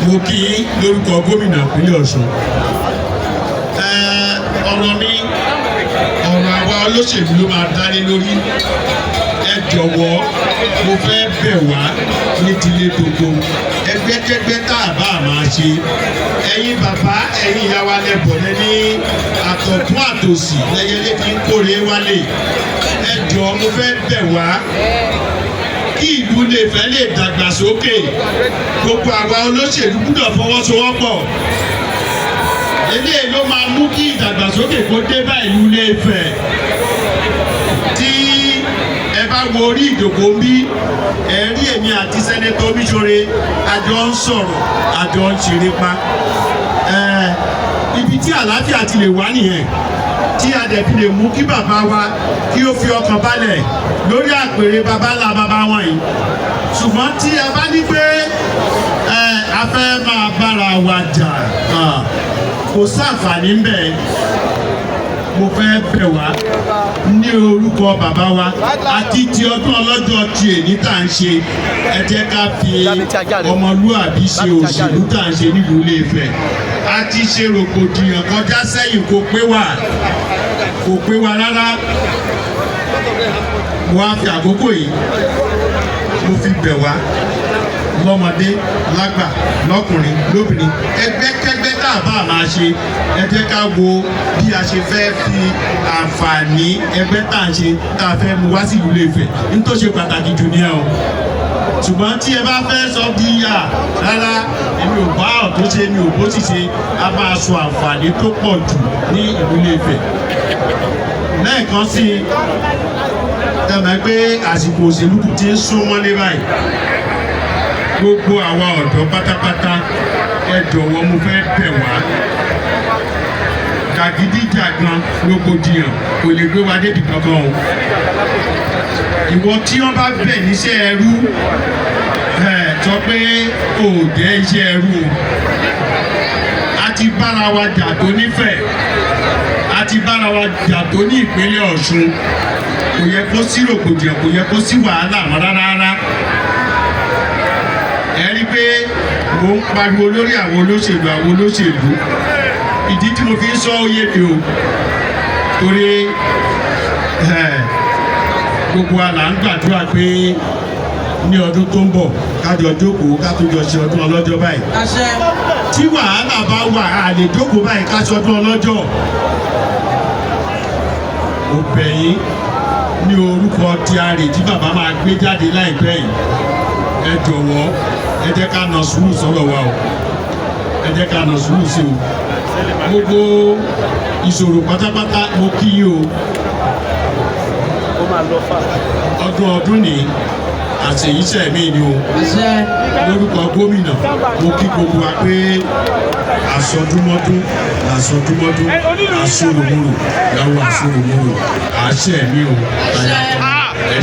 Mo kí yín lórúkọ gómìnà ìpínlẹ̀ Ọ̀ṣun. Ọ̀rọ̀ mi, ọ̀rọ̀ àwa olóṣèlú ló máa dálé lórí. Ẹ jọ̀wọ́, mo fẹ́ bẹ̀ wá ní tilé gbogbo, ẹgbẹ́kẹ́gbẹ́ tá a bá máa ṣe. Ẹ̀yin bàbá, ẹ̀yin ìyá wa, lẹ́bọ̀ lẹ́ ní àtọ̀tún àtòsì lẹ́yẹlé fi ń kórè wálé. Ẹ jọ̀ọ́, mo fẹ́ bẹ̀ wá, kí ìlú Ilé-Ifẹ̀ lè dàgbàsókè, gbogbo àwa olóṣèlú gbúdọ̀ fọwọ́sowọ́pọ̀. Eléyìí ló máa mú kí ìdàgbàsókè kó dé bá ìlú Ilé-Ifẹ̀. Tí ẹ bá wo orí ìjòkó ń bí, ẹ rí èmi àti Senator Omiṣore, a jọ ń sọ̀rọ̀, a jọ ń ṣeré pa. Ibi tí àlàáfíà ti lè wá nìyẹn, tí a dẹ̀ fi lè mú kí bàbá wa kí ó fi ọkàn balẹ̀ lórí àpèrè bàbá ńlá bàbá wọn yìí. Ṣùgbọ́n tí a bá ní pé a fẹ́ máa bára wa jà, kò sáǹfààní ń bẹ̀. Mo fẹ́ bẹ̀ wá ní orúkọ bàbá wa àti ti ọdún ọlọ́jọ́ ti èní tá à ń ṣe, ẹ jẹ́ ká fi ọmọlúàbí ṣe òṣèlú tá à ń ṣe nílùú Ilé-Ifẹ̀. A ti ṣe rògbòdìyàn kọjá sẹ́yìn, kò pé wà, kò pé wa rárá. Mo á fi àkókò yìí, mo fi bẹ̀ wá lọ́mọdé, lágbà, lọ́kùnrin, lóbìnrin, ẹgbẹ́kẹ́gbẹ́ tá a bá máa ṣe, ẹ jẹ́ ká wo bí a ṣe fẹ́ fi àǹfààní ẹgbẹ́ tá à ń ṣe, tá a fẹ́ mú wá sí ìlú Ilé-Ifẹ̀. Ní tó ṣe pàtàkì jù ní ẹ o. Ṣùgbọ́n tí ẹ bá fẹ́ sọ bí yà rárá, èmi ò bá ọ̀tún ṣe, mi ò bó sì ṣe, a máa sọ àǹfààní tó pọ̀ jù ní ìlú Ilé-Ifẹ̀. Lẹ́ẹ̀kan sí i, tẹ̀mẹ́ pé àsìkò òṣèlú ti ń sún mọ́lé báyìí, gbogbo àwa ọ̀dọ́ pátápátá, ẹ jọ̀wọ́, mo fẹ́ bẹ̀ wá. Jàgídíjàgan, rògbòdìyàn kò lè gbé wa débi kankan o. Ìwọ tí wọ́n bá bẹ̀ níṣẹ́ ẹrú, ẹ sọ pé kò jẹ́ iṣẹ́ ẹrú o. A ti bára wa jà tó nífẹ̀ẹ́, a ti bára wa jà tó ní ìpínlẹ̀ Ọ̀ṣun. Kò yẹ kó sí rògbòdìyàn, kò yẹ kó sí wàhálà mọ́ rárá rárá. Ẹ rí i pé mo ń pariwo lórí àwọn olóṣèlú, àwọn olóṣèlú. Ìdí tí mo fi ń sọ ó yé mi o, torí gbogbo wa là ń gbàdúrà pé ní ọdún tó ń bọ̀, ká jọ jókòó, ká tó jọ ṣe ọdún ọlọ́jọ́ báyìí. Tí wàhálà bá wà, a lè jókòó báyìí ká ṣe ọdún ọlọ́jọ́. Mo bẹ̀ yín ní orúkọ tí a rè tí bàbá máa gbé jáde láìpẹ́ yìí, ẹ jọ̀wọ́, ẹ jẹ́ ká nà sùúrù sọ̀rọ̀ wa o, ẹ jẹ́ ká nà sùúrù sí o. Gbogbo ìṣòro pátápátá, mo kí yín o. Ọdún ọdún ní àṣeyíṣẹ́ mi ni o. Lórúkọ gómìnà, mo kí gbogbo wa pé àsọdúnmọ́dún àsọdúnmọ́dún, àsoròmorò làwọn àsoròmorò, àṣẹ mi o. Àyàtọ̀.